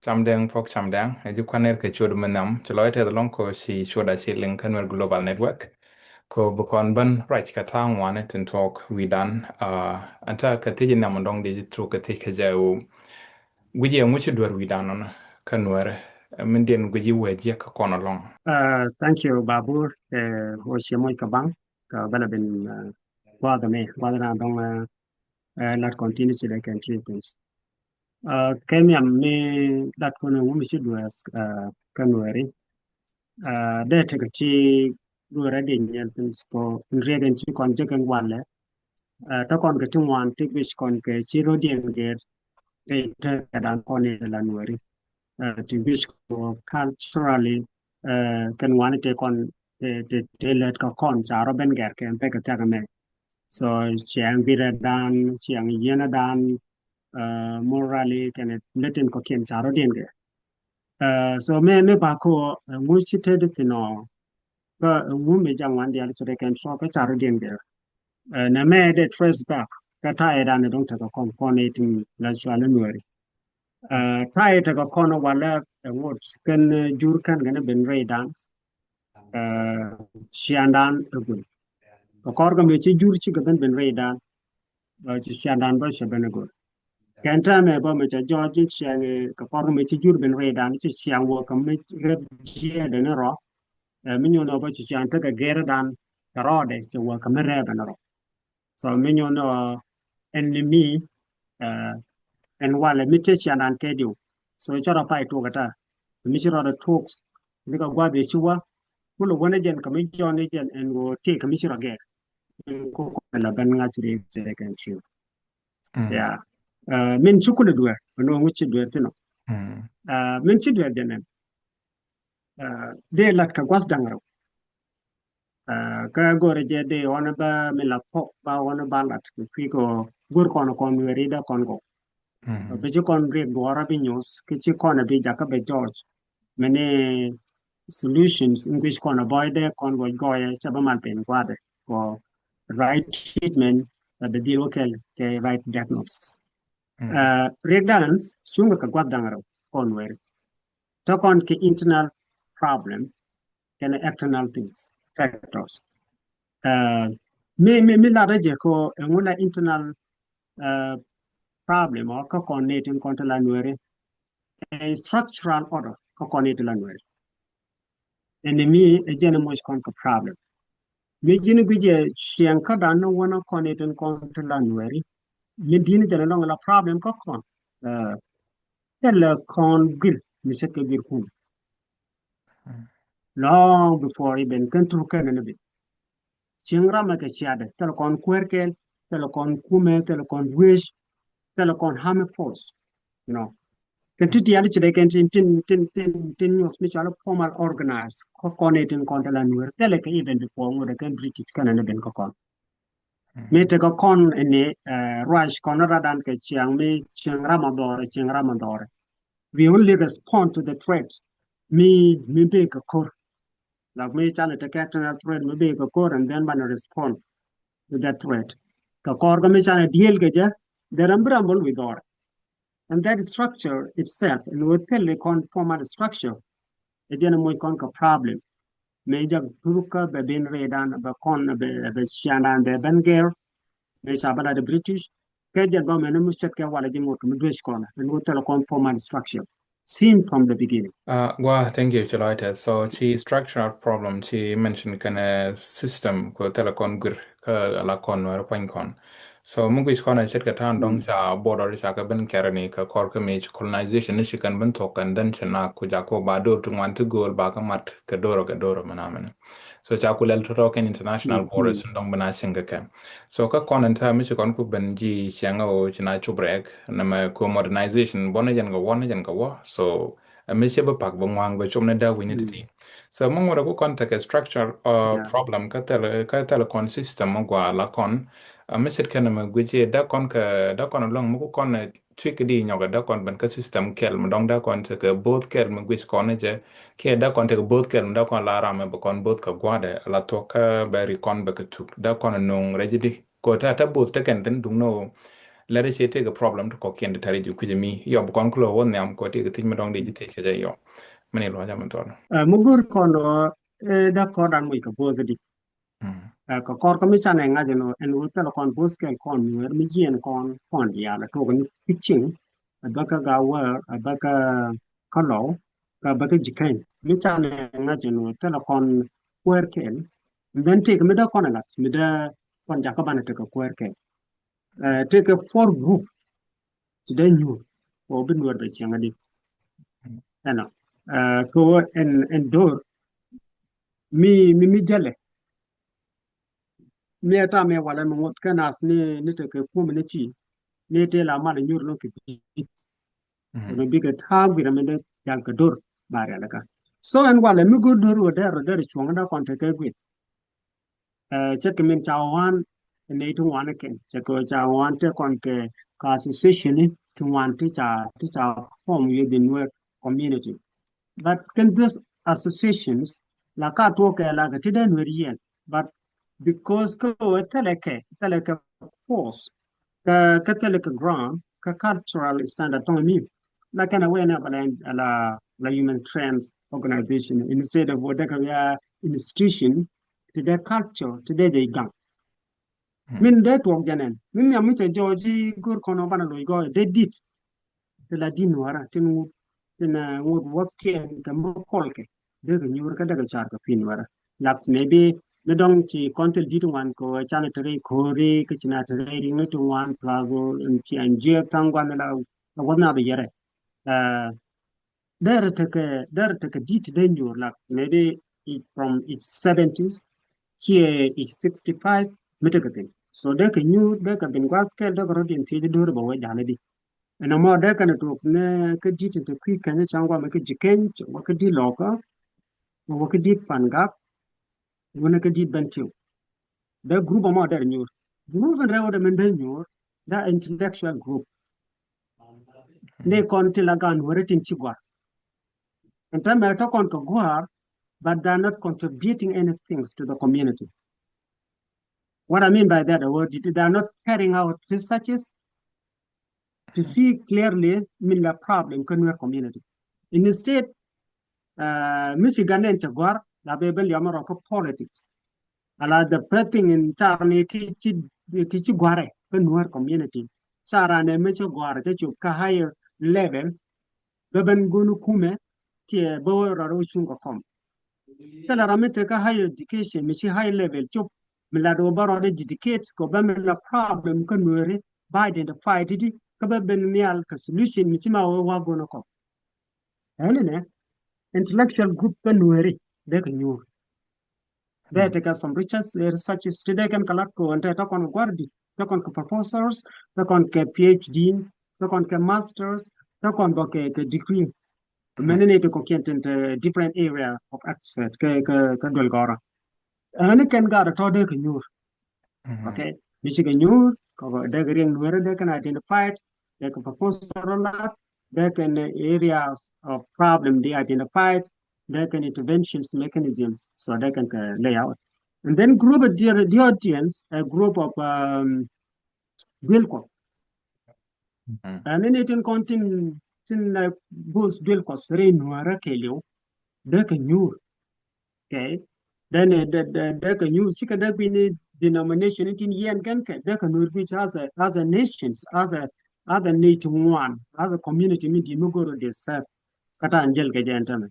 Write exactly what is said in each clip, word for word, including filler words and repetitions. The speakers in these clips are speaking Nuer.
Cam dɛŋ puɔk cam dɛŋ, ɛ ji̱ kuan ner kɛ ciöt mi nhiam, ci lɔc tɛth lɔŋ kɔ ci ciöt a ci liŋ kä Nuer Global Network. Kɔ bi kɔn ben ruac kɛ ta̱a̱ ŋuani tin tuɔɔk wi̱i̱dan, ah, ɛn ta̱a̱ kɛ thiec nhiam dɔŋ di ji̱ thuk kɛ thiec kɛ jɛ wu. Guic yɛ ŋuci duer wi̱i̱dan nɔnɔ kä Nuɛri, min diɛn guic i̱ wee jiɛ kä kɔn alɔŋ. Uh, thank you, Babur. Uh, wä cie moc kɛ baŋ, kɛ bä la ben, uh, guath mi, guath na dɔŋ, uh, uh, lat continue ci dee kɛn ci things. Uh, kɛ nhiam mi lat kɔn ŋu mi ci duer, uh, kä Nuɛri. Uh, dee tekɛ ci duer a diɛ nyɛl things kɔ in riɛk in ci kɔn jek in walɛ. Uh, te kɔn kɛ ti ŋuan ti guic kɔn kɛ ci rɔ diɛn gɛr. Te tekɛ dan kɔn in la Nuɛri. Uh, ti guic kɔ culturally, uh, kɛn ŋuan te kɔn te, te, te lät kɛ kɔn ca rɔ ben gɛr kɛ pek kɛ thiak mɛ. So ciɛŋ guirɛ dan, ciɛŋ yienɛ dan, uh, morally kɛn lät in kɔkiɛn ca rɔ diɛn gɛr. Uh, so mɛ, mɛ ba ko, uh, ŋu ci te di thin ɔ, kä, uh, ŋu mɛ jaŋ wan dial ci rɛ kɛn so kä ca rɔ diɛn gɛr. Uh, nɛ mɛ de trace back kä ta̱a̱ ɛ dan dɔŋ tekɛ kɔn kɔn ɛ tin la cual Nuɛri. Uh, ta̱a̱ ɛ tekɛ kɔn walɛ, uh, ŋot kɛn, uh, jur kɛn kɛn ben rɛy dan. Uh, ciandan ɛ gul. Kɛ kɔr kɛ mɛ ci jur ci kɛ ben ben rɛy dan. Uh, ci ciandan bä cɛ ben ɛ gul. Kɛn tɛmɛ bä mɛ cɛ jɔɔc in ciaŋ, uh, kɛ kɔr kɛ mɛ ci jur ben rɛy dan ci ciaŋ wä kɛ mɛ rɛp jiɛ den rɔ. Uh, mi nyun ɔ bä ci ciaŋ tekɛ gɛr dan kɛ rɔɔdɛ cɛ wä kɛ mɛ rɛp ben rɔ. So mi nyun ɔ, uh, ɛn ni mi, uh, ɛn walɛ mi te ciandan kɛ diw. So cɛ rɔ pay tuɔk ata. Mi ci rɔ rɔ tuɔk ni kɛ guath ci wa. Kulɛ wänɛ jɛn kɛ mi jɔn ni jɛn ɛn wä tëë kɛ mi ci rɔ gɛr. Ɛn ko ko la ben ŋa̱c ri tëë kɛn ci. Mm. Yeah. Uh, min ci kulɛ duer, ɛn wä ŋuci duer thin ɔ. Mm. Uh, min ci duer jɛn ɛn. Uh, dee lat kɛ guath daŋ rɛw. Uh, kä go̱rɛ jɛ dee ɣɔn ba mi la pok ba ɣɔn ba lat kɛ kui̱ kɔ go̱r kɔn kɔn weri dee kɔn kɔ. Mm. Bi ci kɔn riek duɔra bi nyuth ki ci kɔn bi jakä bɛ jɔɔc. Mɛni solutions in guic kɔn a bɔy dee kɔn gɔc gɔyɛ ca ba mal pen guadɛ kɔ right treatment, uh, bɛ dhil wä kɛl kɛ right diagnosis. Mm. Uh, riek dan cuŋ kɛ guath daŋ rɛw kɔn weri. Tɔ kɔn kɛ internal problem kɛnɛ external things, factors. Uh, mi, mi, mi latdä jɛ kɔ ɛŋu la internal, uh, problem ɔ kä kɔn ni tin kɔn ti la Nuɛri. Ɛ structural order kä kɔn ni ti la Nuɛri. Ɛn mi ɛ jɛn moc kɔn kɛ problem. Mi ji̱n guic ɛ ciɛŋ kä dan ni wänä kɔn ni tin kɔn ti la Nuɛri. Mi di̱n jɛn lɔŋ la problem kä kɔn. Uh, thilɛ kɔn guir mi ce̱tkɛ guir kun. Mm. Long before even kɛn tur kɛn ni bi. Cieŋ ramɛ kɛ ciatdɛ, thilɛ kɔn kuäär kɛɛl, thilɛ kɔn kumɛ, thilɛ kɔn ruec, thilɛ kɔn armed force. You know. Kɛn ti diaal ci dee kɛn tin, tin, tin, tin, tin nyuɔth mi cɔal formal organize, kɔ kɔn ni tin kɔn ti la Nuɛr, thilɛ kɛ even before ŋot ɛ kɛn British kɛn ni ben kɔ kɔn. Mm. Mi tekɛ kɔn ni, uh, ruac kɔn radan kɛ ciaŋ mi cieŋ ramɛ dhɔrɛ, cieŋ ramɛ dhɔrɛ. We only respond to the threat mi, mi bek kɛ ko̱r. Like mi canɛ tekɛ external threat mi bek kɛ ko̱r, and then banɛ respond to that threat. Kɛ kɔr kɛ mi canɛ deal kɛ jɛ, dee ram bi ram bol wi̱i̱ dhɔrɛ. And that structure itself, in wä thil kɔn formal structure, ɛ jɛn moc kɔn kɛ problem. Mëë jak turkä bɛ ben redan bɛ kɔn bɛ, bɛ ciandan bɛ ben gɛr. Mëë ca bä la de British kɛ jɛn bä mɛn mi ce̱tkɛ walɛ ji̱ ŋot mi duec kɔn in wä thil kɔn formal structure. Seen from the beginning. Uh, gua, thank you, ci lɔctɛ. So ci structural problem ci mention kɛnɛ system kɛ thil kɔn guir kä la kɔn wɛr puɔ̱ny kɔn. So mi guic kɔn a ce̱tkɛ ta̱a̱n dɔ̱ŋ ca border ca kɛ ben kɛrɛ ni kɛ kɔr kä mi ci colonization ni ci kɛn ben thok, and then ci nak ku jaku ba dor ti ŋuan ti gööl ba kɛ mat kɛ doro kɛ doro mɛn amɛn. So ca ku lɛl tɔtɔ kɛn international borders in dɔ̱ŋ ben a cieŋ kɛ kɛ. So kä kɔn in ta̱a̱ mi ci kɔn ku ben ji̱ ciɛŋ a ɣöö ci na cup rɛɛk nɛmɛ ku modernization bɔn ni jɛn kɛ wä ni jɛn kɛ wä. So ɛ mi ci bi pak bi ŋuaŋ bi cup ni dee wi̱ni ti̱ti̱. So mi ŋuɔrɛ ku kɔn tekɛ structure, uh, problem kä thil, kä thil kɔn system mi gua la kɔn. Ɛ mi ce̱tkɛ nɛmɛ guic i̱ dee kɔn kɛ, dee kɔn lɔŋ mi ku kɔn, eh, tui̱k di nyɔkɛ dee kɔn ben kä system kɛl mi dɔ̱ŋ dee kɔn tekɛ bo̱o̱th kɛl mi guic kɔn ni jɛ. Kiɛ dee kɔn tekɛ bo̱o̱th kɛl mi dee kɔn la ram mi bi kɔn bo̱o̱th kɛ gua̱dɛ la thuɔ̱k kä bɛ ri kɔn bɛ kɛ tuk. Dee kɔn nuŋ rɛc di. Kɔ ta, ta bo̱o̱th tekɛn thin duŋ ni ɣöö Lɛr i̱ ciɛ tëëkɛ problem ti kɔ̱kiɛn ti tɛr i̱ ji̱ kui̱c mi yɔ bi kɔn kulɛ wä nhiam kɔ tëëkɛ thiec mi dɔ̱ŋ di ji̱ thiec kɛ jɛ yɔ. Mini luɔ̱c amɛ thɔn. Ɛ, mi go̱o̱r kɔn ɔ, ɛ, däk kɔn dan moc kɛ bo̱o̱th di. Ɛ, kɛ kɔr kä mi canɛ ŋa̱c ɛn ɣöö, ɛn ɣöö thilɛ kɔn bo̱o̱th kɛl kɔn nuɛɛr mi jiɛɛn kɔn, kɔn diaal ɛ tuɔk ni kui̱c cieŋ. Ɛ bä kä Gawär, ɛ bä kä, kä Lɔw, kä bä kä Jikäny. Mi canɛ ŋa̱c ɛn ɣöö thilɛ kɔn kuäär kɛl. And then tëëkɛ mi dee kɔn ɛ lat, mi dee kɔn jakä banɛ tekɛ kuäär kɛl. Ɛ, tëëkɛ four group ti dee nyuur kɛ ɣöö bi nuɛɛr bɛ cieŋ adi. Ɛnɔ, ɛ, kɛ ɣöö ɛn, ɛn do̱r mi, mi, mi jälɛ. Mi ɛ tam ɛ walɛ mi ŋuɔth kɛ nath ni, ni tekɛ kum ni ti, ni tëë la mal nyuur lo̱ŋ kɛ bi. Kɛ mi bikɛ ta̱a̱ guir mi dee jal kɛ do̱r ba rialikä. So ɛn walɛ mi go̱o̱r do̱r ɣöö dee rɔ dee rɔ cuɔ̱ŋ dee kɔn tekɛ guir. Ɛ, cɛ kɛ min ca wan nɛy ti ŋuan kɛn, cɛ kɛ ca wan te kɔn kɛ, kɛ association ti ŋuan ti ca, ti ca form wi̱i̱ the Nuer community. But kɛn these associations la ka tuɔk kɛ la kɛ ti dee Nuer yɛn. But because kä ɣöö thilɛ kɛ, thilɛ kɛ force, kä, kä thilɛ kɛ ground, kä cultural standard thɔŋ mi. La kɛn a wee ni a bɛ la, la, la human trends organization instead of wä dee kɛ bia institution ti dee culture ti dee jɛ i̱ gaŋ. Min dee tuɔk jɛ nɛn. Min nhiam mi cɛ jɔɔc ji̱ go̱o̱r kɔn ɔ banɛ loc gɔɔy dee dit. Ti la di̱t Nuäärä tin ŋut, tin, ɛ, ŋut wuɔthkiɛn kɛ mi kuɔlkɛ. Dee kɛ nyuur kä dee kɛ car kɛ kui̱ Nuäärä. Lak maybe mi dɔ̱ŋ ci kɔn thil di̱t ŋuan kɛ ɣöö canɛ te rɛy ko̱ri kä ci na te rɛy ri̱ŋni ti ŋuan plus ɣöö ci ɛn jiɛk tha̱a̱ŋ gua̱n la, la wuɔth na bi yɛrɛ. Ɛ, derɛ tekɛ, derɛ tekɛ di̱t dee nyuur lak maybe it, from age seventies kiɛ age sixty five mi tekɛ thin. So dee kɛ nyuur, dee kɛ bin gua̱a̱th kɛl, dee kɛ rɔ diɛn thiec do̱r bɛ wee ja̱l di. Ɛn ɛmɔ dee kɛn ɛ tuɔk ni kä di̱t in te kui̱ Kenya, cäŋ guamɛ kä Jikäny, cäŋ guamɛ kä di̱t Lɔkä, cäŋ guamɛ kä di̱t Pangak, wunɛ kä di̱t Bentiu. Dee group ɛmɔ derɛ nyuur. Group in rɛw dee min dee nyuur, dee intellectual group. Ni kɔn ti la gan wä ri tin ci gua̱r. Ɛn täämɛ tɔ̱ kɔn kɛ gua̱r, but they are not contributing anything to the community. What I mean by that, ɛ wä dit, they are not carrying out researches to see clearly min la problem kä Nuer community. Instead, ɛ, mi ci gan nɛn cɛ gua̱r, la bɛ ben liɔmɛ rɔ kä politics. Ala the first thing in car ni ti ci, ti ci gua̱rɛ kä Nuer community. Car anɛ mi ci gua̱rɛ cɛ cop kä higher level, bɛ ben go̱n kumɛ kiɛ bä wä rɔɔdɛ wä cuŋ kɛ kɔm. Thilɛ ram mi tekɛ higher education mi ci high level cop mi lat wä bä rɔɔdɛ dedicate kɛ bä mi la problem kä Nueri bä identify ti̱ti̱ kä bä ben nhial kɛ solution mi ci ma wä wä go̱n kɔm. Ɛn inɛ intellectual group kä Nueri dee kɛ nyuur. Dee tekɛ some research, researches ti dee kɛn kɛ lat kɛ ɣöö ɛn te tɔ̱ kɔn kɛ gua̱r di̱t, tɔ̱ kɔn kɛ professors, tɔ̱ kɔn kɛ PhD, tɔ̱ kɔn kɛ masters, tɔ̱ kɔn bä kɛ, kɛ degrees. Mɛn ni ti kɔ̱kiɛn tin te different area of expert kɛ, kɛ, kɛ duel gɔrä. Ɛn ni kɛn gaat tɔ̱ dee kɛ nyuur. Okay. Mi cikɛ nyuur kɛ dee kɛ riɛŋ Nuɛrä dee kɛn identified, dee kɛ proposal rɔ lat, dee kɛn areas of problem dee identified, dee kɛn interventions mechanisms. So dee kɛn kɛ lay out. And then group of the, the audience, a group of, um, duel Kuɔth. Ɛn ni tin kɔn tin, tin, uh, both duel Kuɔth rɛy Nuɛrä kɛɛliw dee kɛ nyuur. Okay. Then, uh, dee, dee, dee kɛ nyuur cikɛ dee bi ni denomination tin yɛn kɛn kɛ dee kɛ Nuer guic as a, as a nations, as a, as a nation ŋuan, as a community mi di̱t mi go̱o̱r rɔ dee serve. Kä ta̱a̱ in jäl kɛ jɛ ɛn tämɛ.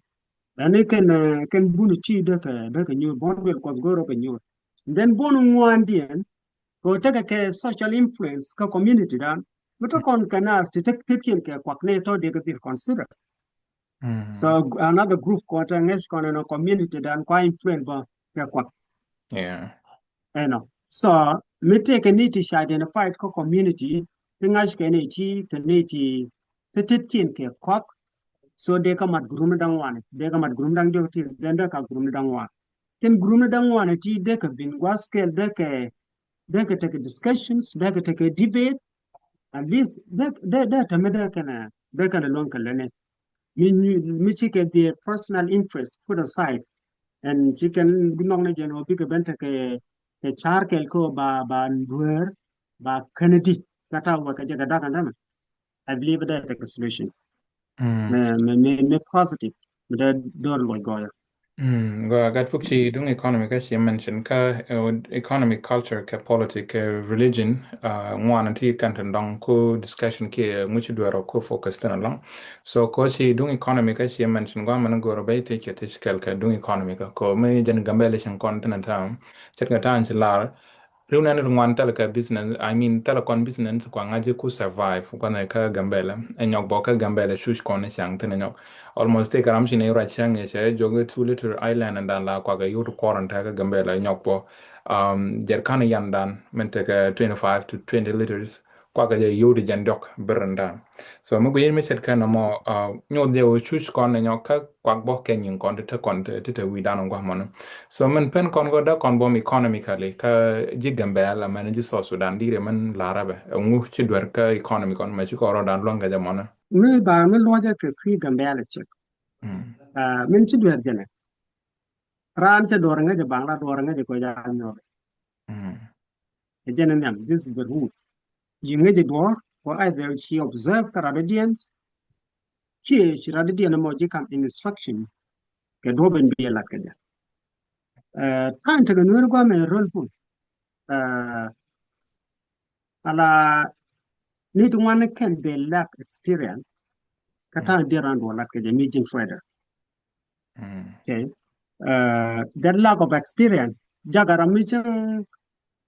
Ɛn ni kɛn, uh, kɛn buni ti dee kɛ, dee kɛ nyuur, buɔ̱n duel Kuɔth go̱o̱r rɔ kɛ nyuur. And then buɔ̱n ŋuandiɛn kɛ tekɛ kɛ social influence kä community dan. Mi tɔ̱ kɔn kɛ nath ti tek, tekkiɛn kɛ kuak ni tɔ̱ dee kɛ dhil consider. So another group kɔn te ŋäc kɔn ɛn community dan kua influence bä kɛ kuak. Yeah. Ɛnɔ. So mi tekɛ ni ti ci identified kä community, ti ŋa̱c kɛ ni ti, kɛ ni ti, ti tetkiɛn kɛ kuak. So dee kɛ mat group ni da̱ŋ wan, dee kɛ mat group ni da̱ŋ diɔk ti, then dee kɛ group ni da̱ŋ wan. Kɛn group ni da̱ŋ wan ti dee kɛ bin gua̱th kɛl, dee kɛ, dee kɛ tekɛ discussions, dee kɛ tekɛ debate. At least dee, dee, dee tɛmɛ dee kɛn, dee kɛn luɔ̱ŋ kɛ lɛnɛ. Mi, mi, mi cikɛ their personal interest put aside. And cikɛ nhɔk ni jɛn ɔ bikɛ ben tekɛ, kɛ car kɛl kɛ ɔ ba, ba Nuer, ba Kennedy. Kä ta̱a̱ wä kɛ jɛ kɛ da̱k ɛn dämɛ. I believe that is a solution. Mm. Mɛ, mɛ, mɛ, mɛ positive. Mɛ dee dɔr luɔc gɔɔyɔ. Mm, gua gat puk ci duŋ economy kä ci mention kä, eh, economy, culture, kä politic, kä religion, uh, ŋuan ti kan tin dɔŋ ko discussion ki, eh, ŋuci duero ko focus tin along. So ko ci duŋ economy kä ci mention gua mɛn goro bai ti ci ti ci kɛl kä duŋ economy kä ko mi jɛn Gambɛl cin kɔn tin tam. Cɛt kä tan ci lar. Riw nɛn ri ŋuan thilɛ kɛ business, I mean, thilɛ kɔn business kua ŋa̱c ku survive kɔn ɛ kä Gambɛlɛ. Ɛ nyɔk bɔ kä Gambɛlɛ cuc kɔn ni caŋ thin ɛ nyɔk. Almost tëë kɛ ram ci ni ruac cäŋ yɛ cɛ jɔk two liter island ɛn dan la kua kɛ yut kuɔrɛn tɛ kä Gambɛlɛ ɛ nyɔk bɔ. Um, jɛr kan yan dan min tekɛ twenty five to twenty liters. Kuakɛ jɛ yio̱w ti jɛn diɔk bi rindan. So mi guic mi ce̱tkɛ nɔmɔ, uh, nyoth jɛ wä cuc kɔn ni nyɔk kä kuak bɔ kɛ nyin kɔn ti te kɔn ti te wi̱dan gua̱mɔni. So min pen kɔn gɔ dee kɔn bom economically kä ji̱ Gambɛl amɛn ji̱ South Sudan dirɛ min larabɛ. Ɛŋu ci duer kä economy kɔn mɛ ci kɔn rɔdan luɔ̱ŋ kɛ jɛ mɔni. Mi ba mi luɔcɛ kɛ kui̱ Gambɛl cek. Mm. Uh, min ci duer jɛnɛ. Raan cɛ duɔr ŋäcɛ baŋ la duɔr ŋäcɛ kɔ ja nyɔk. Mm. Ɛ jɛn ni nhiam, this is the rule. Yi ŋäcɛ duɔr, kɔ either ci observe kä radɔdiɛn, kiɛ ci radɔdiɛn mɔ ji̱ kam instruction kɛ duɔ̱p in bi ɛ lat kɛ jɛ. Uh, ta̱a̱ in tekɛ nueeri guamɛ röl pun. Uh, ala ni ti ŋuan ni kɛn bɛ lack experience. Kä ta̱a̱ in diɛ ran duɔr lat kɛ jɛ mi ji̱n trader. Mm. Okay. Uh, that lack of experience. Jagara mi cäŋ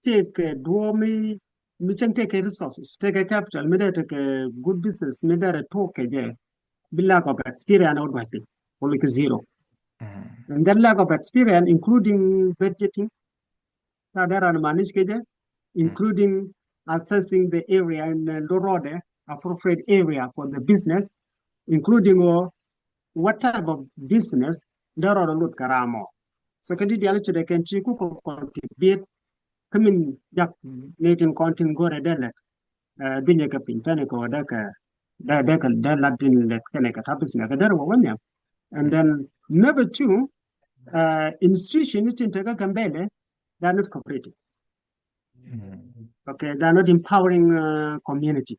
tekɛ duɔ mi, mi cäŋ tekɛ resources, tekɛ capital, mi dee tekɛ good business, mi dee rɛ tok kɛ jɛ. Bi lack of experience ɔ duac piny. Ɔ like zero. Mm. And that lack of experience, including budgeting, ta dee ran manage kɛ jɛ, including assessing the area and, uh, the road, eh, appropriate area for the business, including, uh, what type of business dee rɔɔdɛ lot kɛ ram ɔ. So kä di diali ci dee kɛn ci ku kɔ contribute kä min jak ni tin kɔn tin go̱rɛ dee lɛt. Uh, bi nyɛ kɛ piny fɛn kɛ wä dee kɛ dee, dee kɛ dee lat tin lɛt kɛnɛ kɛ ta business kɛ dee rɛ wä wä nhiam. And then number two, uh, institution ni tin tekɛ Gambɛlɛ, they are not cooperating. Mm. Okay, they are not empowering, uh, community.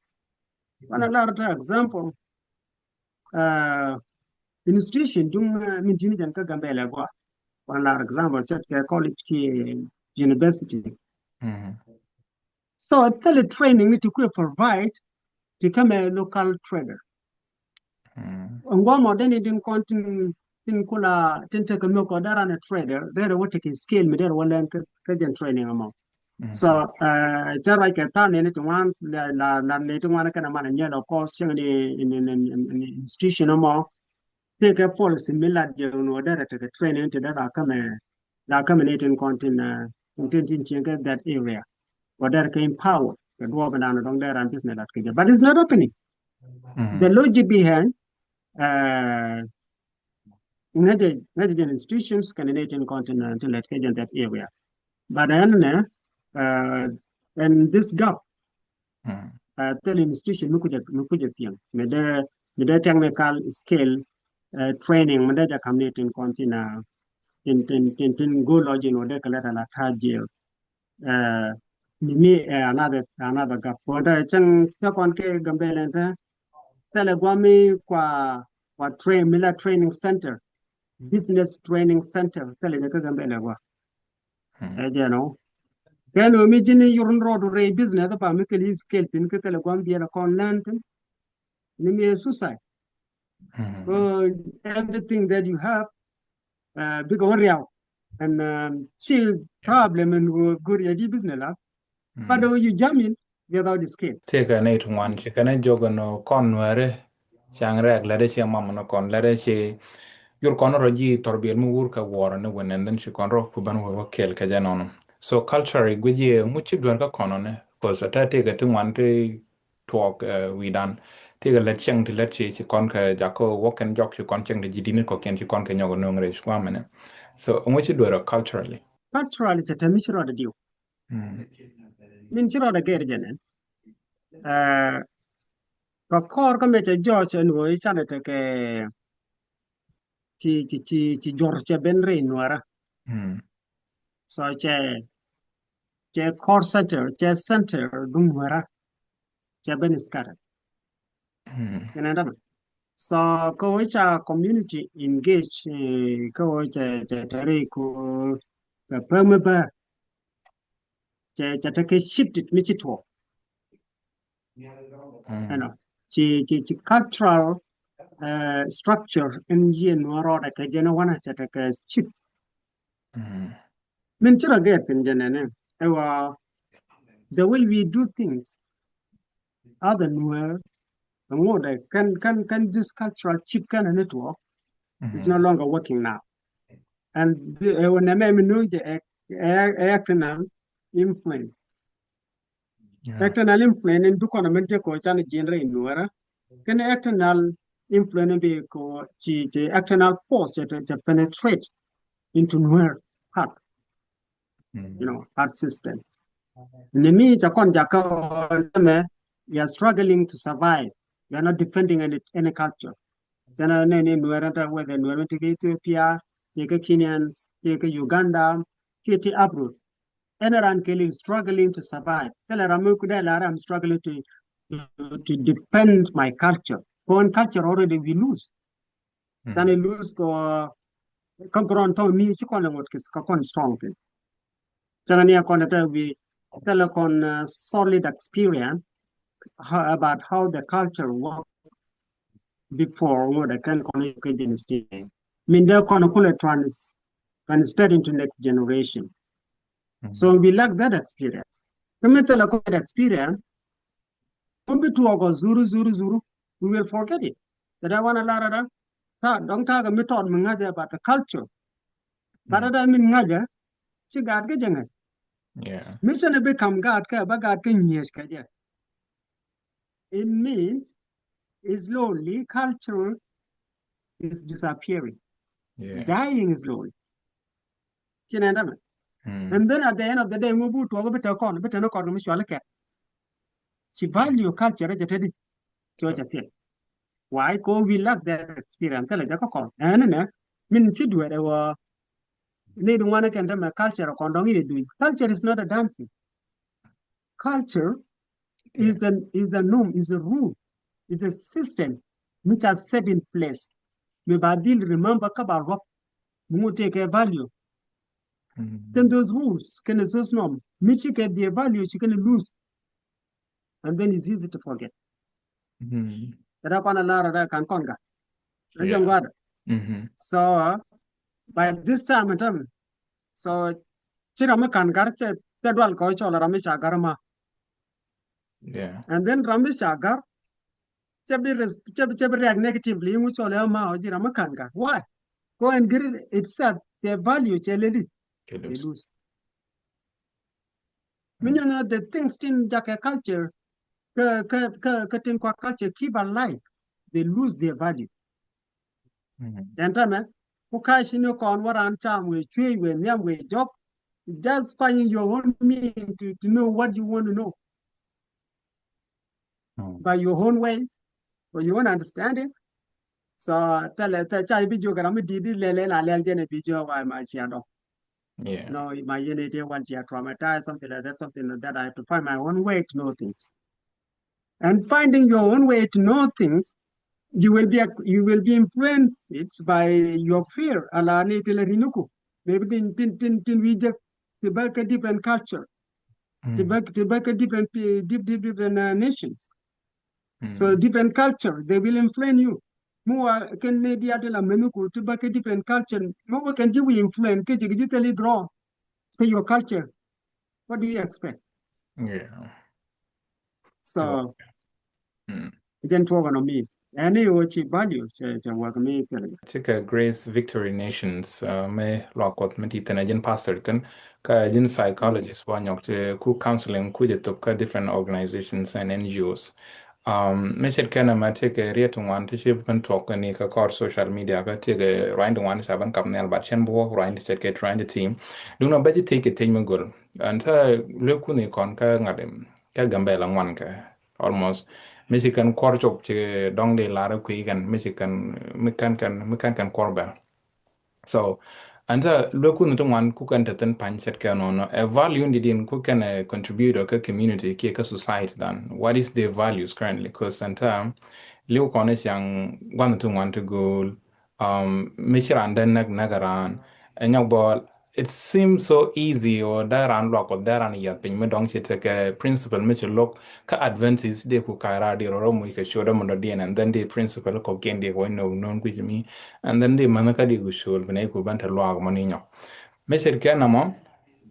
Wan a lar ta example, uh, institution duŋ, uh, min tini jɛn kä Gambɛlɛ gua. Wan a lar example, cɛt kɛ college ki university. Mm. So thilɛ training ni ti kuɛ provide ti kɛ mɛ local trader. Mm. Ŋuɔmɔ deni din kɔn tin, tin kula, tin tekɛ mɛ kɔ dee ran a trader, dee rɛ wä tekɛ skill mi dee rɛ wä lɛn kä, kä jɛn training amɔ. Mm. So, uh, cɛ ruac kɛ tha̱a̱ŋ ni ti ŋuan, la, la, la ni ti ŋuan kɛn a man a nyɛl, of course, cɛŋ ni, in, in institution amɔ. Tekɛ policy mi lat jɛ wä dee rɛ tekɛ training ti dee la kä mɛ la kä mi ni tin kɔn tin, uh, tin, tin cieŋ kɛ that area. Wä dee rɛ kɛ empower kɛ duɔɔp in dan dɔŋ dee ran business lat kɛ jɛ. But it's not happening. Mm. The logic behind, uh, ŋäcɛ, ŋäcɛ jɛn institutions kɛ ni tin kɔn tin, uh, tin lat kɛ jɛ that area. But ɛn nɛ, uh, and this gap, mm, uh, thil institution mi kucɛ, mi kucɛ thiɛŋ mi dee, mi dee technical skill, uh, training mi dee jɛ kam ni tin kɔn tin, uh, tin, tin, tin, tin go̱o̱l lɔ ji̱n wä dee kɛ lɛ ta la ta̱a̱ jiɛl. Uh, mi, mi, uh, another, another gap. Wä dee cɛŋ cɛ kɔn kɛ Gambɛlɛ ɛn tɛ thilɛ guam mi kua, kua train, mi la training center, business training center, thilɛ jɛ kä Gambɛlɛ gua. Mm. Ɛ jɛ nɔ. Kɛn ɣöö mi ji̱n i̱ yur ni rɔɔdu rɛy business pa mi kɛl i̱ skill thi̱n kä kɛl ɛ gua̱n biɛl ɛ kɔn lɛn thi̱n. Ni mi ɛ suicide. Mm. Ɣöö everything that you have, uh, bikɛ wä riaw. And, um, ci problem in ɣöö go̱r yɛ di business la. Mm. But ɣöö you jump in without skill. Tëëkɛ nɛy ti ŋuan ci kɛn ɛ jɔk ɛn ɣöö kɔn Nuäärɛ. Caŋ rɛɛk lɛt ɛ ciɛ mam ni kɔn lɛt ɛ ci yur kɔn rɔ ji̱ thɔrbiɛl mi wur kɛ wuɔrä ni wën ɛn dhin ci kɔn rɔ ku ben wä wä kɛɛl kɛ jɛ nɔnɔ. So culture i̱ guic i̱ ŋu ci duer kä kɔn ni, 'cause a tɛ tëëkɛ ti ŋuan ti tuɔɔk, eh, wi̱i̱dan. Tëëkɛ lɛt cieŋ ti lɛt ci, ci kɔn kɛ jakä wä kɛn jɔk ci kɔn cieŋ ti ji̱ di̱t ni kɔkiɛn ci kɔn kɛ nyɔk ɛ nööŋ rɛy ci gua̱a̱mɛ ni. So ŋu ci duer ɛ culturally. Culturally cɛ te mi ci rɔɔdɛ diw. Mm. Min ci rɔɔdɛ gɛr jɛ nɛn. Eh, kɛ kɔr kä mɛ cɛ jɔɔc ɛn ɣöö i̱ canɛ tekɛ ci, ci, ci, ci jɔr cɛ ben rɛy Nuäärä. Mm. So cɛ, cɛ core center, cɛ center duŋ Nuäärä. cɛ ben scattered. Kɛn ɛn tämɛ. So kä wee ca community engage, kä wee cɛ cɛ tɛri ku kɛ pemɛ bä cɛ cɛ tekɛ shifted mi ci tuɔɔk. Ɛnɔ ci ci ci cultural structure in yie nuɔrɔdɛ kɛ jɛn wanɛ cɛ tekɛ shift. Min ci rɔ gɛɛr thin jɛn ɛnɛ ɛ wa the way we do things other nuer ŋot ɛ kɛn kɛn kɛn this cultural chip kɛn ɛ network is no longer working now. And ɛ wä nɛmɛ mi no̱o̱ŋ jɛ ɛ ɛ external influence. External influence in bi kɔn min te ko can jiɛn rɛy nuɛrä kɛn external influence bi ko ci ci external force cɛ penetrate into nuer heart, you know, heart system. Ni mi ca kɔn jakä nɛmɛ you are struggling to survive, you are not defending any, any culture. Cɛn a nɛ ni nuɛrä ta whether nuɛrä ti kɛ Ethiopia, ti kɛ Kenyans, ti kɛ Uganda, ti ti abroad. Ɛn ran kɛ li struggling to survive. Kɛlɛ ram mi kudɛ la ram struggling to to defend my culture. Kɔn culture already we lose. Tani lose kɔ kä ground tɔŋ mi ci kɔn lɛ ŋot kis kä kɔn strong thing. Cäŋ ni a kɔn ta wi tɛlɛ kɔn solid experience about how the culture work before ŋot a kɛn kɔn kɛ dynasty. Min dee kɔn kulɛ trans transfer into next generation. So we lack that experience. Kɛ mi thilɛ kɔn experience, kum bi tuɔɔk ɔ zuru zuru zuru, we will forget it. Tɛ dee wanɛ lar ada ta dɔŋ takɛ mi tɔt mi ŋa̱cɛ about the culture. But ada min ŋa̱cɛ ci gaat kä jɛ ŋa̱c. Mi cɛ ni bi kam gaat kä ba gaat kä nyiec kä jɛ. It means slowly culture is disappearing. It's dying slowly. Ci nɛ dämɛ. And then at the end of the day ŋu bu tuɔk bi te kɔn bi te ni kɔn mi cual kɛ. Ci value culture jɛ te di. Ci wä cɛ thiek. Why? Ko we lack that experience kɛlɛ jɛ kä kɔn ɛn nɛ min ci duɛɛrɛ wä. Ni di ŋuan kɛn dämɛ culture kɔn dɔŋ i̱ dui̱. Culture is not a dancing. Culture is an is a norm, is a rule, is a system which are set in place. Mi ba dhil remember kä ba rɔp mi ŋu tekɛ value. Then those rules kɛn those norm mi ci kɛ their value ci kɛn lose. And then it's easy to forget. Kɛ da kɔn a lar a da kan kɔn ka. An jɛ ŋuat. So by this time and time, so ci ram mi kan gar cɛ cɛ dual kɔ cɔl ram mi ca gar ma. And then ram mi ca gar cɛ bi cɛ bi cɛ bi react negatively ŋu cɔl ɛ ma ɔ ji̱ ram mi kan gar. Why? Ko ɛn gir itself the value cɛ ledi. Cɛ lose. Mi nyɔn the things tin jakɛ culture kä kä kä kä tin kua culture keep alive. They lose their value. Jɛn tämɛ ku ka̱c ni kɔn wä ran cam wee cuey wee nhiam wee jɔk. Just finding your own meaning to, to know what you want to know by your own ways, by your own understanding. So thilɛ thilɛ ca bi jiök ram mi di̱t di lɛl la lɛl jɛn bi jiök wa ma cia dɔŋ. No, my unity once you are traumatized, something like that, something like that, I have to find my own way to know things. And finding your own way to know things, you will be you will be influenced by your fear. Ala ni tila rinuku. Maybe tin tin tin tin we just ti bä kä different culture. Ti bä ti bä kä different different different nations. So different culture they will influence you. Muwa kɛn ni diat la menu ku ti bä kɛ different culture. Muwa kɛn ji̱ wi influence kɛ ji̱ ji̱ thil i̱ grow kɛ your culture. What do you expect? Yeah. So jɛn tuɔk ɛnɔ mi ɛn i̱ ɣöö ci value cɛ cɛ wäk mi kɛl. Cikɛ Grace Victory Nations mi luak Kuɔth mi ti thin ɛ ji̱n pastor thin kä ji̱n psychologist wa nyɔk ti ku counseling ku jɛ thok kä different organizations and N G Os. Mi ce̱tkɛ nɛmɛ tëëkɛ riet ti ŋuan ti ci ben tuɔk ni kä kɔr social media kä tëëkɛ ruany ti ŋuan ti ca ben kap nhial, but cɛn bi wä ruany ti ce̱tkɛ ruany ti team. Duŋ nɔ bä ci thiec kɛ thiec mi göl. Ɛn thä luek kun i̱ kɔn kä ŋa̱t kä Gambɛla ŋuan kɛ almost. Mi ci kɛn kuɔr cop ci dɔŋ di lar kui̱ kɛn mi ci kɛn mi kɛn kɛn mi kɛn kɛn kuɔr bɛ. So Ɛn tɛ luek kun ti ŋuan ku kɛn te thin pany cɛt kɛ nɔnɔ. Ɛ value in di din ku kɛn ɛ contribute kä community kiɛ kä society dan. What is their values currently? Cause ɛn tɛ liw kɔn i̱ ciaŋ gua̱n ti ŋuan ti go̱o̱l. Um, mi ci raan dee näk näk raan. Ɛ nyɔk bɔl. It seems so easy or dee raan luak kɔ dee raan yath piny mi dɔŋ ci tekɛ principle mi ci look kä advances dee ku ka̱ra̱ di rɔrɔ muc kɛ ciötdä mundɔ diɛn, and then dee principle kɔkiɛn dee kɛ wä no̱o̱ŋ no̱o̱ŋ kui̱c mi, and then dee mänh kä dee ku ciöl bi nɛy ku ben te luaak mɔ ni nyɔk. Mi ce̱tkɛ nɔmɔ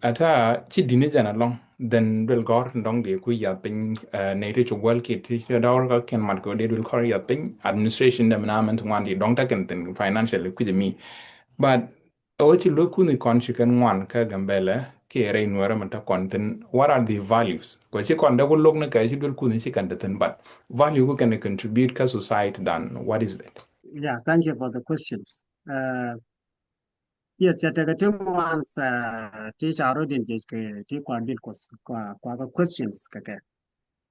ɛ ta̱a̱ ci di̱t ni jɛn ɛlɔ̱ŋ, then duel gɔ̱r dɔ̱ŋ dee ku yath piny, eh, nɛy ti ci guäl kiɛ ti ci dɔ̱r kä kiɛn mat kɛ dee duel gɔ̱r yath piny, administration dee mi na mɛn ti ŋuan di dɔ̱ŋ tekɛn thin financially kui̱c mi. But ɛ wä ci luek kun i̱ kɔn ci kɛn ŋuan kä Gambɛlɛ kiɛ rɛy Nuɛrä mi te kɔn thin, what are the values? Kɔ ci kɔn dee ku lo̱k ni kɛ ci duel kun i̱ ci kɛn te thin, but value ku kɛn contribute kä society dan, what is it? Yeah, thank you for the questions. Uh, yes, cɛ tekɛ ti ŋuan, uh, ti ca rɔ din jec kɛ ti kua duel kuɔth kua, kua kɛ questions kɛ kɛ.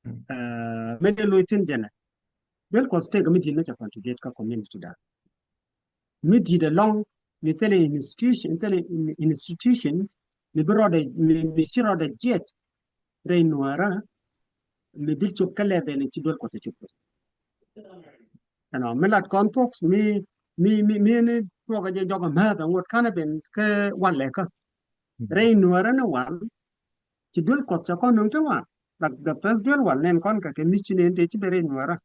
Mm. Uh, mi dee luc thin jɛnɛ. Duel kuɔth tëëkɛ mi di̱t mi cɛ contribute kä community dan. Mi di̱t ɛlɔ̱ŋ mi thilɛ institution, thilɛ in-, institutions mi bi rɔɔdɛ, mi, mi ci rɔɔdɛ jiɛc rɛy Nuäärä mi bi cop kä level in ci duel kuɔth cop. Ɛnɔ mi lat kɔn thuɔ̱k mi, mi, mi, mi ni tuɔɔk jɛ jɔk määth ɛ ŋot kanɛ ben kä walɛ kä. Mm. Rɛy Nuäärä ni wal ci duel kuɔth cɛ kɔn nuŋ ti wan. Like the first duel wal nɛn kɔn kɛ kɛ missionary ti ci ben rɛy Nuäärä.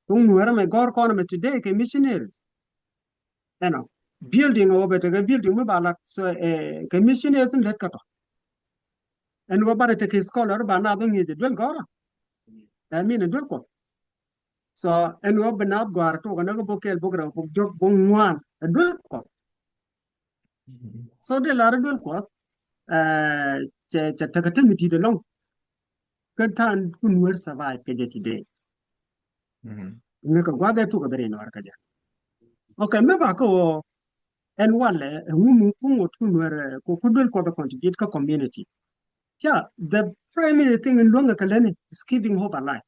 Thuŋ Nuäärä mɛ gɔ̱r kɔn mɛ today kɛ missionaries. Ɛnɔ building ɛ wä bɛ tekɛ building mi ba lat so, eh, kɛ missionaries in lät kä tɔ. Ɛn wä ba tekɛ scholar ba na dhɔ ŋi̱i̱c ɛ duel gɔ̱rä. Ɛ min ɛ duel kuɔth. So ɛn ɣöö bi naath gɔ̱a̱r tok ɛn ɣöö bok kɛɛl bok rɛw bok jɔk bok ŋuan ɛ duel kuɔth. So dee lar ɛ duel kuɔth, eh, cɛ, cɛ tekɛ te mi ti̱i̱t ɛlɔ̱ŋ. Kä ta̱a̱n ku Nuäär survive kɛ jɛ today. Mi kɛ gua̱th ɛ tuk ɛ bɛ rɛy Nuäär kä jɛ. Okay, mi ba kä ɣöö ɛn walɛ ɛ ŋu mi ku ŋot ku Nuäär, eh, ku, ku duel kuɔth ɛ contribute kä community. Yeah, the primary thing in luäŋ ɛ kɛ lätni is keeping hope alive.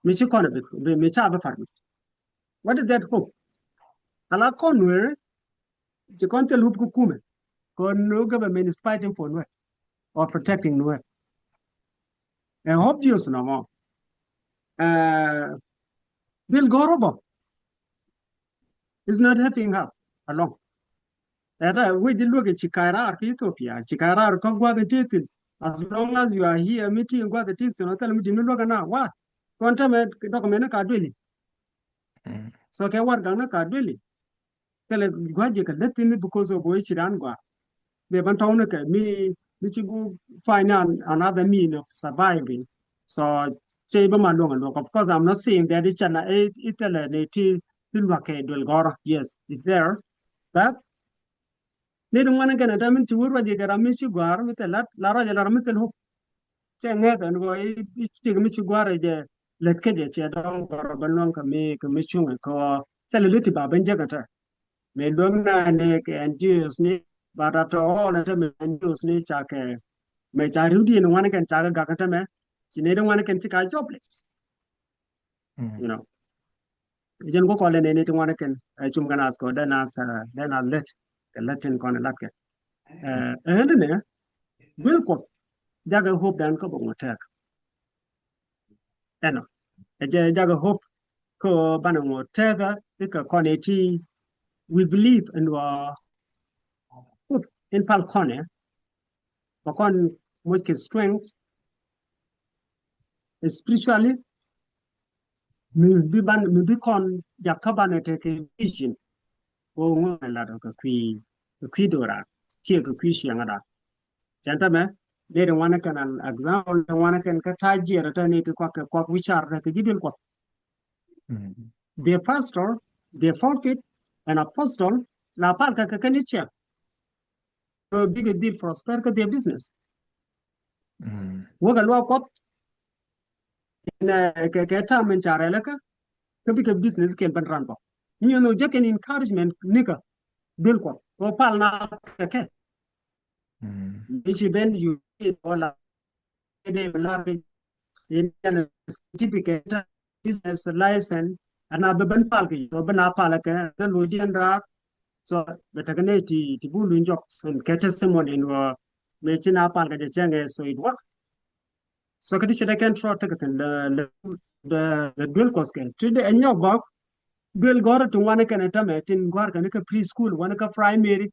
Mi ci kɔn a bit, mi, mi ca bi far mi. What is that hope? Ala kɔn Nuer, ci kɔn thil hope kä kumɛ. Kɔn no government is fighting for Nuer or protecting Nuer. And obvious no more. Uh, Bill Gorobo is not helping us along. Ɛta wec ji̱ luäk ɛ ci ka̱y raar kä Ethiopia, ci ka̱y raar kä gua̱th in ti thi̱n. As long as you are here, mi ti gua̱th in ti thi̱n, ɔ thil mi di̱t mi luäk ɛna, wa. Kɔn tämɛ document ni ka dueli. So kɛ warɛgak ni ka dueli. Thilɛ gua̱c jɛ kɛ lät thi̱n because of wec ci raan gua̱a̱r. Bɛ ban tɔ̱w ni kɛ mi, mi ci gu find an-, another mean of surviving. So cɛ bä ma luäŋ a luäk. Of course, I'm not saying that i̱ cɛ na, i̱, i̱ thilɛ ni ti ti lua̱k kɛ duel gɔ̱rä. Yes, it's there. But ni di ŋuan kɛn ɛ tɛ min ci wur ruac kɛ ram mi ci gɔ̱a̱r mi thil lat la ruac la ram mi thil hope. Cɛ ŋɛth ɛn kɔ i̱, i̱ cik mi ci gɔ̱a̱r ɛ jɛ lät kä jɛ cɛ dɔ̱ŋ gɔ̱a̱r bä luäŋ kɛ mi, kɛ mi cuŋ ɛ kɛ wä thil lit ti ba ben jek ɛ tɛ. Mi luäŋ na ni kɛ N G Os ni, but after all ɛ tɛ mi N G Os ni ca kɛ, mi ca ri̱w di ni ŋuan kɛn ca kɛ gak ɛ tɛ mɛ ci ni di ŋuan kɛn ci ka jobless. You know. Jɛn ku kɔlɛ nɛni ti ŋuan kɛn, eh, cum kɛn ath kɔ dee nath, eh, dee nath lät kɛ lät tin kɔn lat kɛ. Eh, eh, ɛn ni nɛ duel kuɔth jakɛ hope dan kä bok ŋɔ tɛk. Ɛnɔ ɛ jɛ jakɛ hope kä banɛ ŋɔ tɛk i̱ kɛ kɔn iti. We believe in wä hope in pal kɔnɛ bä kɔn moc kɛ strength spiritually. Mi bi ban, mi bi kɔn jak kä banɛ tekɛ vision. Ko ŋuan lat kɛ kui̱, kɛ kui̱ do̱raar kiɛ kɛ kui̱ ciɛŋädan. Cɛn tämɛ dee di ŋuan kɛn an example di ŋuan kɛn kä ta̱a̱ jiɛɛr tä ni ti kuak kɛ kuak wi̱car tä kɛ ji̱ duel kuak. The pastor, the prophet and apostle la pal kɛ kɛ kɛn i̱ ciɛŋ. Kɛ bikɛ dhil prosper kä their business. Wäkɛ luaak kuɔth in, eh, kɛ, kɛ ta̱a̱ min ca rɛl kä kä bikɛ business kɛl ben run bä. Ni nyɔn jɛ kɛn encouragement nikä duel kuɔth kɛ pal na kɛ kɛ. I̱ ci ben yu in wala dee lar kɛ in certificate business license ana bɛ ben pal kɛ yɔ ben a pal kɛ na lo diɛn raar. So bɛ tekɛ nɛy ti, ti bul luny jɔk kɛ testimony in wä mëë ci na pal kɛ jɛ cɛŋɛ, so it work. So kɛ ti cɛ dee kɛn trɔ tekɛ thin lɛ, lɛ, lɛ duel Kuɔth kɛ ti dee ɛ nyɔk bak duel gɔr ti ŋuan kɛn ɛ tämɛ tin gɔr kɛn kɛ preschool wan kɛ primary.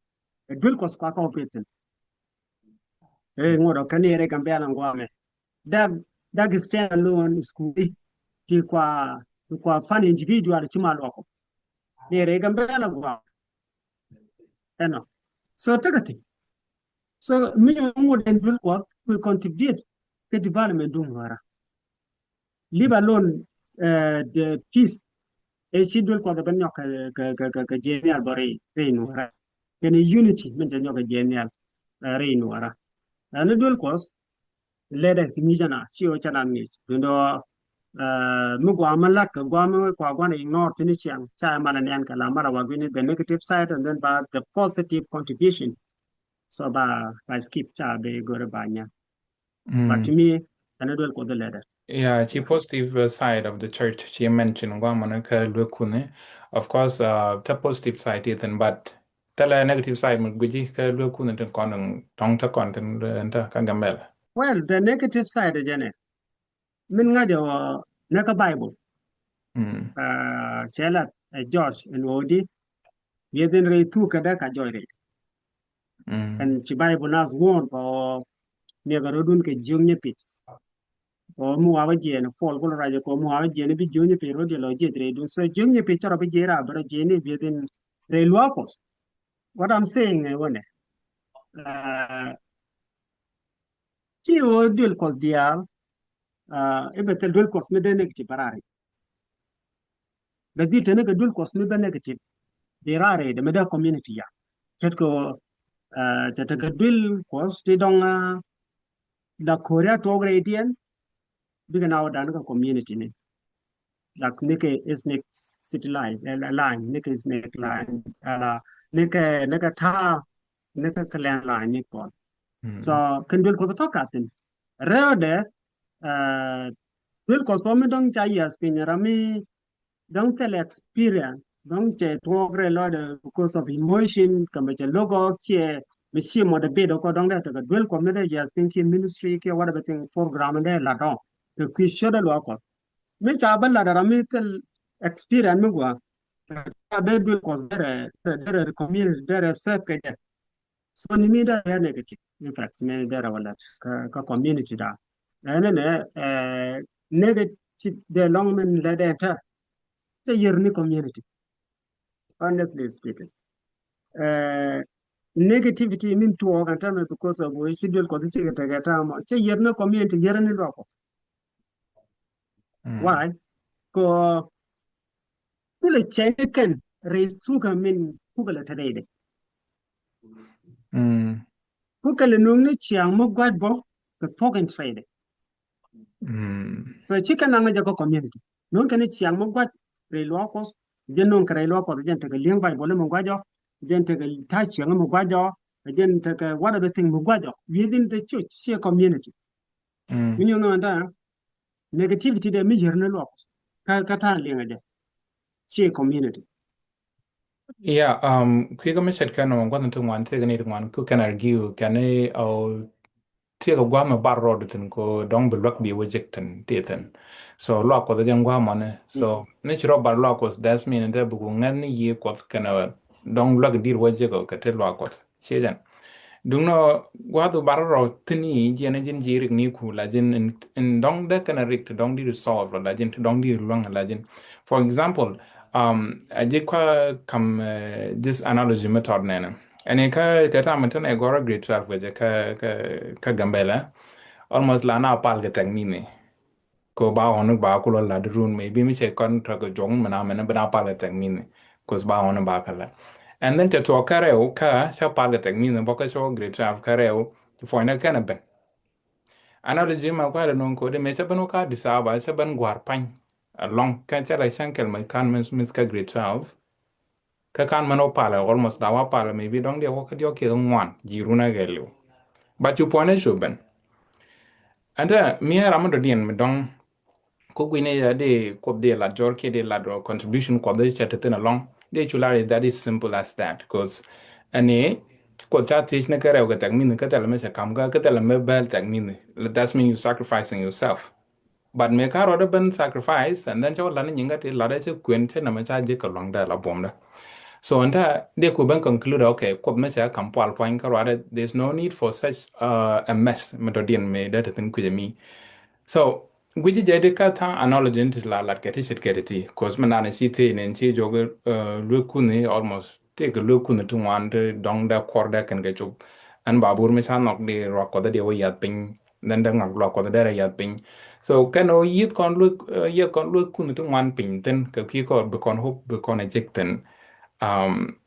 Ɛ duel Kuɔth kua kɔ pit thin. Ɛ ŋuɔt ɔ kɛ ni rɛ Gambɛl ŋuamɛ. Dak, dak stand alone school ti kua, ti kua fan individual ci ma luɔkɔ. Ni rɛ Gambɛl ŋuamɛ. Ɛnɔ. So tekɛ thin. So mi nyɔ ŋuɔt ɛn duel Kuɔth ku contribute kɛ development duŋ wara. Leave alone, uh, the peace. Ɛ ci duel Kuɔth ɛ ben nyɔk kɛ, kɛ, kɛ, kɛ, kɛ jiɛn nhial bä rɛy, rɛy Nuära. Kɛn unity min cɛ nyɔk kɛ jiɛn nhial, uh, rɛy Nuära. Ɛn duel Kuɔth lɛ dɛ mi jana ci ɔ cɛ na mi. Dundo, uh, mi gua ma lat kɛ gua mi kua gua na ignore tini ciaŋ ca ma la nian kɛ la ma la wa gini the negative side and then ba the positive contribution. So ba, ba skip ca be gore ba nya. But to me, ɛn duel Kuɔth lɛ dɛ. Yeah, ci positive, uh, side of the church ci mention gua mɔnɛ kɛ luek kuni. Of course, uh, te positive side ithin, but te lɛ negative side mi guici kɛ luek kuni tin kɔn tɔŋ te kɔn tin te ka Gambɛl. Well, the negative side jɛnɛ min ŋa̱c ɔ nɛ kä Bible. Uh, cɛ lat ɛ George ɛn wä di wiethin rɛy thuk kɛ dɛ ka jɔc rɛy. Ɛn ci Bible nath wuɔ̱ɔ̱n kɔ niɛkɛ rɔdun kɛ jiök nyɛ pit. Kɔ mi wapä jiɛn Paul kul racɛ kɔ mi wapä jiɛn bi jiök nyɛ pit rɔdiɛ lɔ jiɛc rɛydun. So jiök nyɛ pit cɛ rɔ bi jiɛc ra bɛ rɔ jiɛc ni biɛthin rɛy luaak Kuɔth. What I'm saying ɛ wänɛ, uh, ci wä duel Kuɔth diaal, uh, i̱ bɛ thil duel Kuɔth mi dee negative bɛ rari. Bɛ dhil teni kɛ duel Kuɔth mi bɛ negative. Di rari dɛ mi dee community ya. Cɛ kɛ, uh, cɛ tekɛ duel Kuɔth ti dɔŋ, uh, la korea tuɔk rɛy diɛn. Bikɛ na wä dan kɛ community ni. Lak nikɛ ethnic city line, eh, line, nikɛ ethnic line, ala nikɛ, nikɛ ta̱a̱, nikɛ kɛ lɛn line ni kɔn. So kɛn duel Kuɔth tɔ kathin. Rɛwdɛ, uh, duel Kuɔth pɔ mi dɔŋ ca yiath piny ram mi dɔŋ thil experience dɔŋ cɛ tuɔɔk rɛ lɔdɛ because of emotion kɛ mɛ cɛ look ɔ kiɛ mi ci mɔ dɛ bit ɔ kɔ dɔŋ dɛ tekɛ duel Kuɔth mi dɛ yiath piny kiɛ ministry kiɛ whatever thing program dɛ la dɔŋ kɛ kui̱ ciöt dɛ luaak Kuɔth. Mi ca bä lat ram mi thil experience mi gua. Ca dee duel Kuɔth derɛ, derɛ, derɛ community derɛ safe kɛ jɛ. So ni mi derɛ ya negative. In fact, mi derɛ wä lat kä, kä community da. Ɛn nɛ, eh, negative dee lɔŋ min lɛ dee tɛ. Cɛ yɛr ni community. Honestly speaking. Eh, negativity min tuɔɔk ɛn tɛmɛ because of wee ci duel Kuɔth ci kɛ tekɛ tɛmɛ. Cɛ yɛr ni community, yɛr ni luaak Kuɔth. Why? Kɔ kulɛ cɛn ni kɛn rɛy thukɛ min kukɛ lɛ te rɛydɛ. Kukɛ lɛ nuŋ ni ciaŋ mi gua̱c bɔ kɛ thuɔk in te rɛydɛ. So ci kɛ naŋ ni jɛ kä community. Nuŋ kɛ ni ciaŋ mi gua̱c rɛy luaak Kuɔth, jɛn nuŋ kɛ rɛy luaak Kuɔth, jɛn tekɛ li̱eŋ Bible mi gua̱c ɔ, jɛn tekɛ ta̱a̱ ciaŋ mi gua̱c ɔ, jɛn tekɛ whatever thing mi gua̱c ɔ. Within the church, ci community. Mi nyuɔn ŋa̱n ta negativity dɛ mi yɛr ni luaak kä, kä ta̱a̱ liŋɛ jɛ. Ci community. Yeah, um, kui̱ kä mi cɛt kɛn ɔ gua̱th ni ti ŋuan, ti kɛn ni ti ŋuan, ku kɛn argue kɛn ni ɔ ti kɛ gua̱th mi bar rɔɔd thin ko dɔŋ bi luäk bi wä jek thin ti thin. So luaak Kuɔth jɛn gua̱th mɔni. So ni ci rɔ bar luaak Kuɔth, that's mean dɛ bi ku ŋɛn ni yi Kuɔth kɛn ɔ dɔŋ luäk dir wä jek ɔ kɛ ti luaak Kuɔth. Ciɛ jɛn. Duŋnɔ gua̱th bar rɔ thini jiɛn ji̱n ji̱ rik ni ku la ji̱n in, in dɔŋ dee kɛn rik ti dɔŋ di solve la ji̱n ti dɔŋ di luäŋ la ji̱n. For example, um, a ji̱ kua kam, uh, this analogy mi tɔt nɛnɛ. Ɛn in kä kɛ tam in tɛn ɛ gɔrɔ grade twelve kɛ jɛ kä, kä, kä Gambɛlɛ. Almost la na pal kɛ tɛk mini. Ko ba ɣɔni ba kulɔ lat run, maybe mi cɛ kɔn tɔk juɔk mi na mɛn bi na pal kɛ tɛk mini. Cause ba ɣɔni ba kɛ lat. And then cɛ tuɔk kɛ rɛw kä cɛ pal kɛ tɛk mini bɔ kä cɛ wä grade twelve kɛ rɛw. Cɛ puɔ̱ny dɛ kɛn ɛ ben. Analogy ma kualɛ nuŋ kodi mɛ cɛ ben wä kä Addis Ababa, cɛ ben gua̱r pany. Alɔŋ kɛ cɛ la cɛn kɛl mɛ kan mɛ kä grade twelve. Kä kan mɛn wä palɛ almost la wä palɛ maybe dɔŋ diɛ wä kä diɔk kiɛ ŋuan ji̱ run a gɛliw. But cu puɔ̱nɛ cu ben. Ɛn tɛ mi ɛ ram mi dɔ̱diɛn mi dɔ̱ŋ. Kä gui̱n ɛ yɛ di Kuoth di lat jɔr kiɛ di lat contribution Kuɔth di cɛ te thin alɔŋ. Dee cu lar i̱ that is simple as that, 'cause ɛn i̱ Kuoth ca thiec ni kä rɛw kɛ tɛk mi̱ni, kä thilɛ mi cɛ ka̱m kä, kä thilɛ mi bɛl tɛk mi̱ni. That's mean you sacrificing yourself. But mëë kä ruɔdɛ ben sacrifice, and then cɛ wä lat ni nyiŋ kä ti lat cɛ kuën cɛ nɛmɛ ca ji̱ kɛ luaŋdɛ la buɔmdɛ. So ɛn ta dee ku ben conclude, okay, Kuoth mi cɛ ka̱m pual puany kä ruɔdɛ, there's no need for such, uh, a mess mi dɔ̱diɛn mi dee te thi̱n kui̱cɛ mi. So guici jɛ di kä tha̱a̱ŋ analogy ni ti la lat kɛ ti ce̱tkɛ ti ti, 'cause mi naan ci thiec ni ci jɔk, uh, luek kunh i̱ almost tëëkɛ luek kunh ti ŋuan ti dɔ̱ŋ dee kuɔr dee kɛn kɛ cop. Ɛn babur mi ca nhɔk di ruak Kuɔth dee wä yath piny, then dee ŋak luak Kuɔth dee rɛ yath piny. So kɛn ɣöö yieth kɔn luek, uh, yieth kɔn luek kunh ti ŋuan piny thi̱n kɛ kui̱ kɔn bi kɔn hope bi kɔn ɛ jek thi̱n. Um,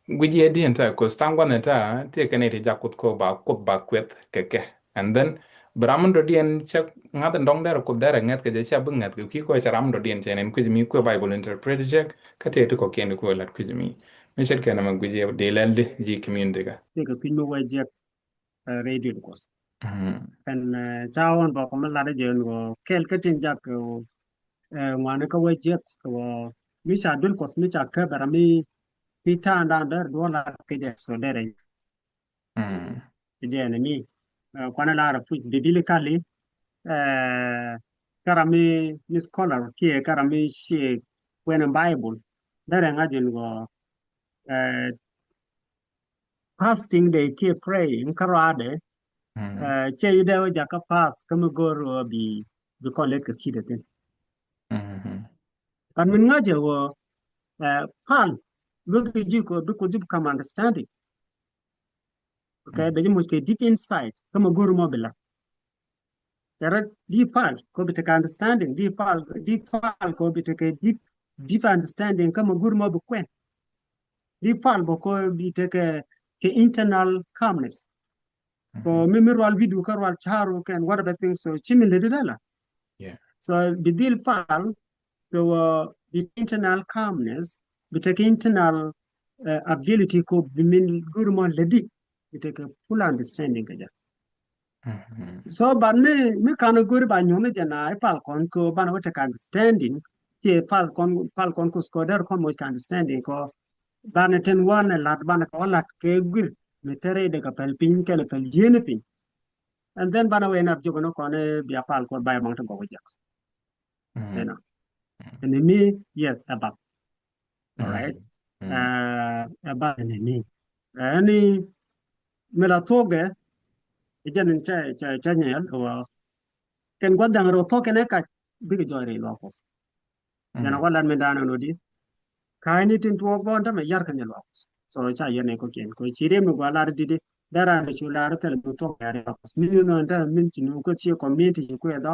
guici ɛ di̱n tɛ, 'cause tha̱a̱ŋ gua̱n ɛ tɛ, tëëkɛ ni ti jak Kuoth kɔ ba Kuoth ba kueth kɛ kɛ. And then bi ram mi dɔ̱diɛn cɛ ŋa̱th in dɔ̱ŋ derɛ Kuoth derɛ ŋɛth kɛ jɛ, cɛ bi ŋɛth kɛ kui̱ kɔ cɛ ram mi dɔ̱diɛn cɛ nɛn kui̱c mi kuɛ Bible interpret cɛ kä tëë ti kɔ̱kiɛn ti kuɛ lat kui̱c mi. Mi ce̱tkɛ nɛmɛ guic yɛ dee lɛl di ji̱ community kä. Tëë kɛ kui̱c mi wee jiɛk, eh, radio di Kuɔth. Mm. Ɛn, eh, ca ɣɔn bɔk mi lat jɛ ɛn ɣöö kɛl kä tin jak kɛ ɣöö, eh, ŋuani kä wee jiɛk kɛ ɣöö mi ca duel Kuɔth mi ca käp ɛ ram mi, mi ta̱a̱ŋ da̱a̱n derɛ duɔl lat kɛ jɛ so derɛ. Mm. Ti jɛ ni mi, eh, kuanɛ lar puc biblically, eh, kä ram mi, mi scholar kiɛ kä ram mi ciɛ kuɛn in Bible. Derɛ ŋa̱c in ɣöö, eh, fasting dee kiɛ praying kä ruaadɛ, mm, eh, ciɛ yi dee wä jakä fast kä mi go̱o̱r ɣöö bi, bi kɔn lät kɛ ki̱dɛ thi̱n. Mm-hmm. But min ŋa̱c ɛ ɣöö, eh, pal luek kɛ ji̱ kɔ bi kɔ ji̱ bi kam understanding. Okay, mm, bɛ ji̱ moc kɛ deep insight kä ma go̱r mɔ bi la. Cɛ rɛ di pal kɔ bi tekɛ understanding, di pal, di pal kɔ bi tekɛ deep, deep understanding kä ma go̱r mɔ bi kuɛn. Di pal bɔ kɔ bi tekɛ kɛ internal calmness. Kɔ, mhm, mi, mi rual wi̱du kä rual ca̱ru kɛn whatever thing, so ci min ledi dala. Yeah. So bi dhil pal kɛ wä bi internal calmness, bi tekɛ internal, eh, ability kɔ bi min go̱r mɔ ledi, bi tekɛ full understanding kɛ jɛ. Mhm. So ban mi, mi kan go̱r ba nyuɔ̱n jɛ na ipal kɔn kɔ ban wä tekɛ understanding, kiɛ pal kɔn, pal kɔn kus kɔ der kɔn moc kɛ understanding kɔ, banɛ tin wanɛ lat, banɛ kɛ wä lat kɛ guir mi te rɛydɛ kɛ pɛl piny kɛnɛ pɛl yieni piny. And then banɛ wee nap jok ni kɔn bia pal kɔ bia maŋ ti gɔk jek. Mm. You know. Mm. Ɛn mi, yes, ɛ bath. All right. Mm. Ɛ, ɛ bath ɛn mi. Ɛn mi la thokɛ, ɛ jɛn in cɛ, cɛ, cɛ nyɛl, wä kɛn gua̱th da̱ŋ rɔ thok kɛn ɛ kac bikɛ jɔy rɛy luaak Kuɔth. Yɛn a wä lat mi da̱a̱n ɛn ɣöö di ka̱a̱cni tin tuɔɔk bä ɛn tämɛ yar kɛn luaak Kuɔth. So ca yɛn ɛ kɔkiɛn kɛ ci riɛm mi gua lar di di dee raan di cu lar thil mi thuɔ̱k yar luaak Kuɔth. Mi ni nɔn tämɛ min ci nuŋ kä ci community ci kuɛ dhɔ,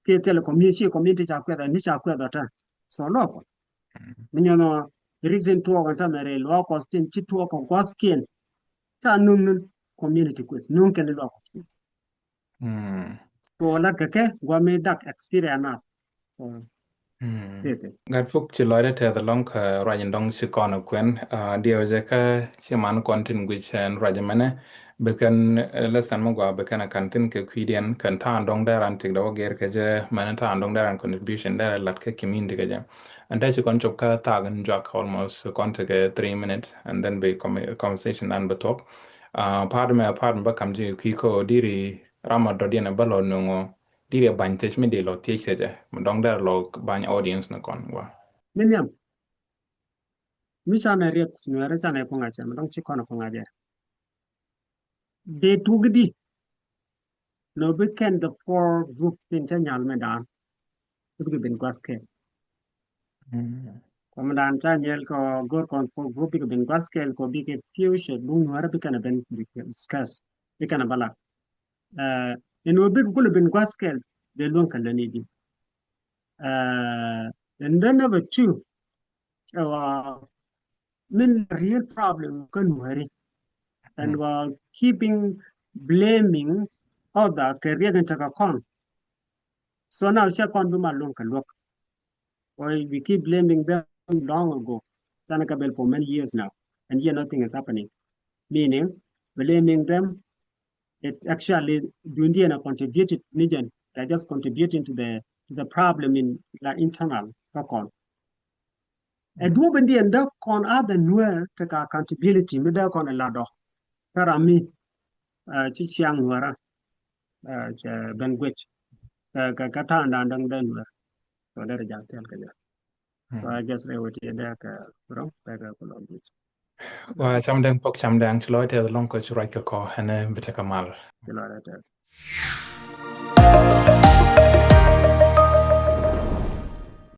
kiɛ thil community ci community ca kuɛ dhɔ, ni ca kuɛ dhɔ tɛ. So luaak Kuɔth. Mi ni nɔn rik tin tuɔɔk ɛn tämɛ rɛy luaak Kuɔth tin ci tuɔɔk kɛ gua̱thkiɛn. Ca nuŋ ni community kueth, nuŋ kɛn luaak Kuɔth. Mm. So lat kɛ kɛ gua mi dak experience na. So, mm, tëë kɛ. Gat puk ci lɔcdɛ tɛth alɔŋ kɛ ruac in dɔŋ ci kɔn kuɛn, ah, diɛw jɛ kä ci man kɔn tin guic ɛn ruac mɛnɛ. Bi kɛn, eh, lesson mi gua bi kɛn a kan thin kɛ kui̱diɛn kɛn ta̱a̱n dɔŋ dee ran tik dee wä gɛr kɛ jɛ mɛnɛ ta̱a̱n dɔŋ dee ran contribution dee lat kɛ community kɛ jɛ. And dee ci kɔn cop kä thak in juak almost kɔn tekɛ three minutes and then bi com-, conversation dan bi thuɔk. Ah, part mɛ, part mɛ bä kam ji̱ kui̱ kä diri ram a dɔ̱diɛn a bä lɔ nuŋ ɔ diri a ba̱ny thiec mi di lɔ thiec thiec ɛ mi dɔ̱ŋ dɛr lɔ ba̱ny audience ni kɔn wa. Mi nhiam mi canɛ riɛth nuɛrɛ canɛ kuŋ a cɛ mi dɔ̱ŋ ci kɔn a kuŋ a jɛ. Dee tuk di nɔ bi kɛn the four group tin cä nyal mi daan. Bikɛ ben gua̱th kɛl. Mm. Kɔmdan ca nyɛl kɔ go̱r kɔn four group bikɛ ben gua̱th kɛl kɔ bikɛ future buk nuäärä bikɛn a ben discuss bikɛn a bä lat. Eh, in wä bikɛ kulɛ ben gua̱th kɛl bɛ luäŋ kɛ lä ni di. Eh, and then number two, ɛ wa min real problem kä nuäri. And, mm, wa keeping blaming other kɛ riɛk in tekɛ kɔn. So now cɛ kɔn bi ma luŋ kɛ luɔk. Or we keep blaming them long ago. Canɛ kɛ bel for many years now. And yet nothing is happening. Meaning, blaming them, it actually, duundiɛn a contributed ni jɛn. They're just contributing to the, to the problem in the internal kä kɔn. Ɛ duɔ̱ɔ̱p in diɛn dee kɔn a the Nuäär tekɛ accountability mi dee kɔn ɛ la dɔ̱. Kä ram mi ci ciaŋ Nuäärä cɛ ben guic kɛ kɛ ta̱a̱ŋdan däŋ dee Nuäär. So dee rɛ ja̱ thil kɛ jɛ. So I guess rɛ wä ti dee kɛ rɔ̱ŋ dee kɛ kulɔŋ guic. Wa cam dɛŋ pok cam dɛŋ ci lɔc tɛth lɔŋ kɔ ci ruac kɛ kɔ ɛn bi tekɛ mal. Ci lɔc tɛth.